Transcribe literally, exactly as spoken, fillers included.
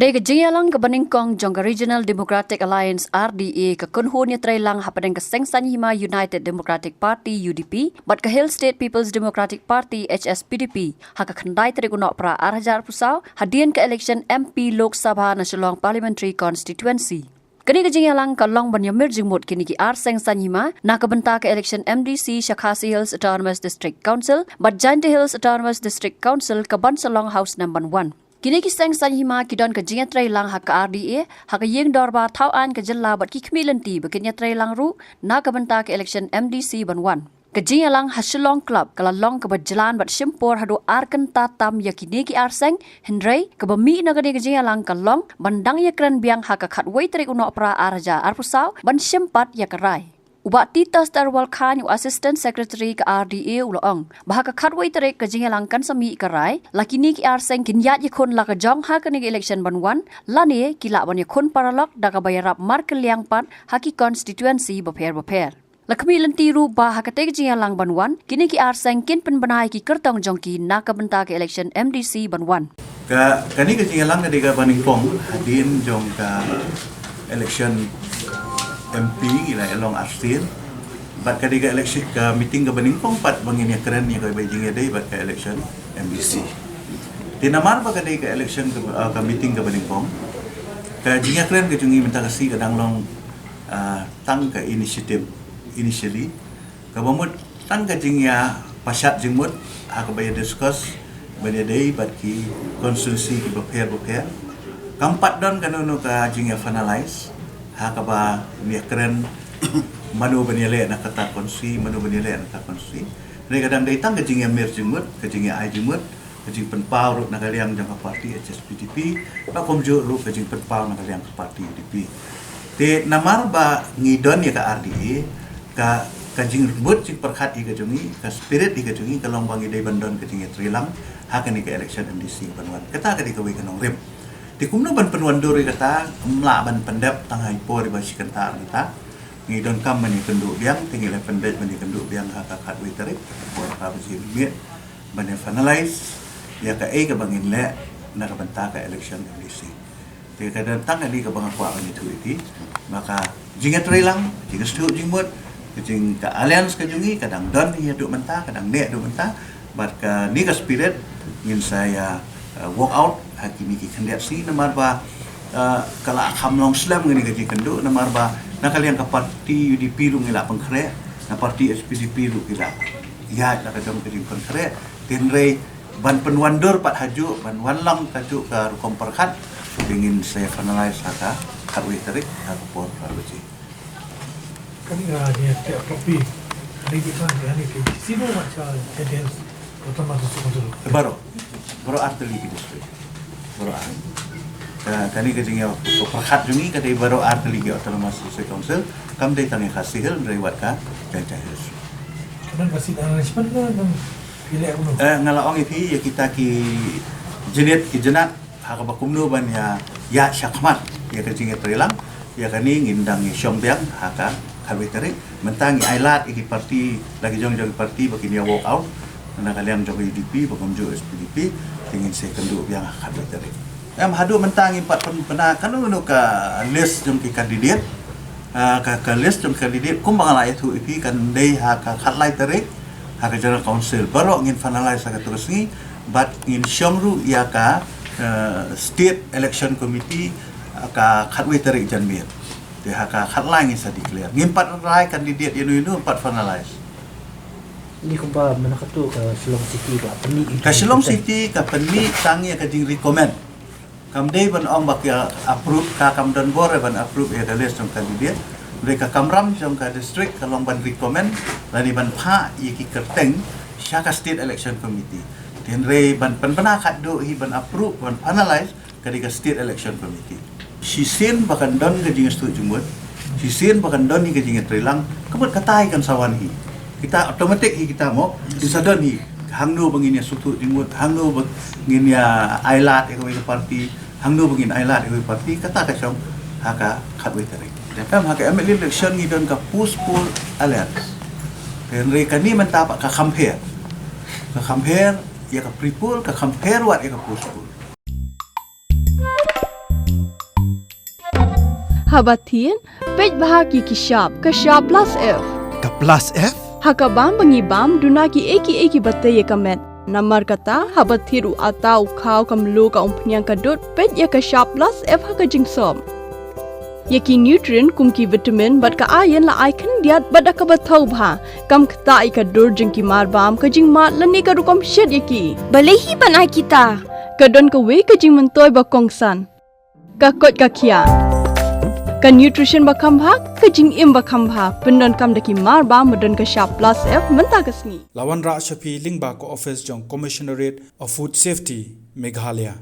Dei ka jingïalang kaba nyngkong jong ka Regional Democratic Alliance, R D A, ka kynhun ïatreilang hapdeng ka Seng Saiñ Hima United Democratic Party, U D P, bad ka Hill State People's Democratic Party, H S P D P, ha ka khyndai tarik u Nohprah ar hajar arphew saw, hadien ka election M P Lok Sabha na Shillong Parliamentary Constituency. Kane ka jingïalang ka long ban ïamir jingmut kine ki ar seng saiñ hima na ka bynta ka election M D C sha Khasi Hills Autonomous District Council bad Jaintia Hills Autonomous District Council kaban sa long ha u snem ban wan. Kine ki seng saiñ hima ki don ka jingïatreilang ha ka R D A, ha ka ïing dorbar thaw aiñ ka jylla bad ki khmih lynti ba kin ïatreilang ruh na ka bynta ka election M D C ban wan. Ka jingïalang ha Shillong Club ka la long kaba jlan bad shim por haduh ar kynta tam ïa kine ki ar seng, hynrei kaba mih na kane ka jingïalang ka long ban dang ïakren biang ha ka khatwei tarik u Nohprah ar hajar arphew saw ban shim pat ïa ka rai. U Bah Titus Darwal Khan, u Assistant Secretary ka R D A, u la ong ba ha ka khatwei tarik ka jingïalang kan sa mih ka rai, la kine ki ar seng kin ïaid ïakhun la ka jong ha kane ka election ban wan, lane ki lah ban ïakhun paralok da kaba ïarap markylliang pat ha ki constituency bapher bapher. La khmih lynti ruh ba ha katei ka jingïalang ban wan, kine ki ar seng kin pynbna ïa ki kyrtong jong ki na ka bynta ka election M D C ban wan. Ka, kane ka jingïalang ka dei kaba nyngkong hadien jong ka election M P ngi la ïalong arsien. Bad ka dei ka election, ka meeting kaba nyngkong pat ba ngin ïakren ïa kaba jingïadei bad ka election M D C. Te namar ba ka dei ka election ka, ah, ka meeting kaba nyngkong, ka jingïakren ka jong ngi mynta ka sngi ka dang long, ah, tang ka initiative, initially. Kaba mut tang ka jingïapashat jingmut ha kaba ïa discuss ban ïadei bad ki constituency kiba pher bapher. Kam pat don kano kano ka jingïa finalize ha kaba ïakren mano ban ïaleh na kata constituency, mano ban ïaleh na kata constituency. Hynrei ka dang dei tang ka jingïamir jingmut, ka jingïa ai jingmut, ka jingpynpaw ruh na ka liang jong ka party H S P D P, bad kumjuh ruh ka jingpynpaw na ka liang ka party U D P. Te namar ba ngi don ïa ka R D A, ka, ka jingmut jingpyrkhat ïa ka jong ngi, ka spirit ïa ka jong ngi, ka long ba ngi dei ban don ka jingïatreilang ha kane ka election M D C ban wan. Kata ka dei kawei ka nongrim. Te kumno ban pynwandur ïa kata, ym lah ban pyndep tang ha i por iba shi kynta ar kynta. Ngi donkam ban ïakynduh biang, te ngi la pynbeit ban ïakynduh biang ha ka khatwei tarik, por ka ba jin miet ban ïa finalize ïa kaei kaba ngin leh na ka bynta ka election M D C. Te ka don tang kane kaba nga kwah ban ïathuh ïa phi ba ka jingïatreilang, jingïasngewthuh jingmut, ka jing ka alliance ka jong ngi ka dang don hi haduh mynta, ka dang neh haduh mynta. Bad kane ka spirit ngin sa ïa, uh, work out ha kine ki khyndiat sngi namar ba, uh, ka la kham long slem kane ka jingkynduh namar ba na ka liang ka party U D P ruh ngi la pynkhreh, na party H S P D P ruh ki la ïaid la ka jong ka jingpynkhreh. Hynrei ban pynwandur pat hajuh, ban wan lang kajuh ka rukom pyrkhat, te ngin sa finalize ha ka khatwei tarik ha ka por phra baje. Kane ka jingïateh copy, kane ki kan, kane ki sino mat sha details Autonomous District Council. Baroh, baroh ar tylli ki district. Baroh ar. Ka, kane ka jingïa pyrkhat jong ngi ka dei baroh ar tylli ki Autonomous District Council, kam dei tang ïa ka Khasi Hills, hynrei wat ka Jaintia Hills. Ka don ka seat arrangement ka, ka, ka leh kumno? Eh, nga la ong ïa phi, ïa kita ki jingit ki jingat ha kaba kumno ban ïa, ïa shakhmat ïa ka jingïatreilang. Ïa kane ngin dang ïashong biang ha ka khatwei tarik. Mynta ngi ailad ïa ki party, la ki jong jong ki party ba kin ïa walk out na ka liang jong ka U D P ba kumjuh S P D P, te ngin sa ïakynduh biang ha ka khatwei tarik. Em, haduh mynta ngim pat pyn-, pynbna kano kano ka list jong ki candidate. Ah, ka, ka list jong candidate kumba nga la ïathuh ïa phi kan dei ha ka khatlai tarik ha ka General Council. Baroh ngin finalize ha kato ka sngi bad ngin shong ruh ïa ka, eh, State Election Committee, eh, ka khatwei tarik janmiet. Te ha ka khatlai ngin sa declare. Ngim pat rai candidate ïano ïano, ngim pat finalize. Ni kumba mynta kato ka Shillong City ka pynmih. Ka Shillong City ka pynmih tang ïa ka jing recommend. Kam dei ban ong ba ki approve, ka kam don bor ban approve ïa ka list jong candidate. Hynrei ka kamram jong ka district ka long ban recommend lane ban phah ïa ki kyrteng sha ka State Election Committee. Hynrei ban pynbna khadduh hi ban approve, ban finalize, ka dei ka State Election Committee. Shisien ba kan don ka jingïasngewthuh jingmut, shisien ba kan don hi ka jingïatreilang, ka mut kata hi kan sa wan hi. Kita automatic hi kita mo, kin sa don hi. Hangno ba ngin ïasngewthuh jingmut, hangno ba ngin ïa ailad ïa kawei ka party, hangno ba ngin ailad ïa kawei ka party, kata ka shong ha ka khatwei tarik. Te em ha ka M L A election ngi don ka post poll alliance. Hynrei kane mynta pat ka compare. Ka compare ïa ka pre poll, ka compare wat ïa ka post poll. Haba thied, peit bha ïa ki shap, ka shap plus F. Ka plus F? Ha ka bam ba ngi bam, duna kiei kiei kiba tei ïa ka met. Namar kata, haba thied u atta, u khaw, ka mluh, ka umphniang, ka dud, peit ïa ka shap plus F ha ka jingsop. Ïa ki nutrient kum ki vitamin bad ka iron la ai khyndiat bad da kaba thaw bha. Kam ktah ïa ka dur jong ki mar bam, ka jingmad lane ka rukom shet ïa ki. Balei hi ban ai kita? Ka don kawei ka jingmyntoi ba kongsan. Ka koit ka khiah. Ka nutrition ba kham bha, ka jingim ba kham bha. Pyndonkam da ki mar bam ba don ka shap plus F mynta ka sngi. La wanrah sha phi lyngba ka office jong Commissionerate of Food Safety, Meghalaya.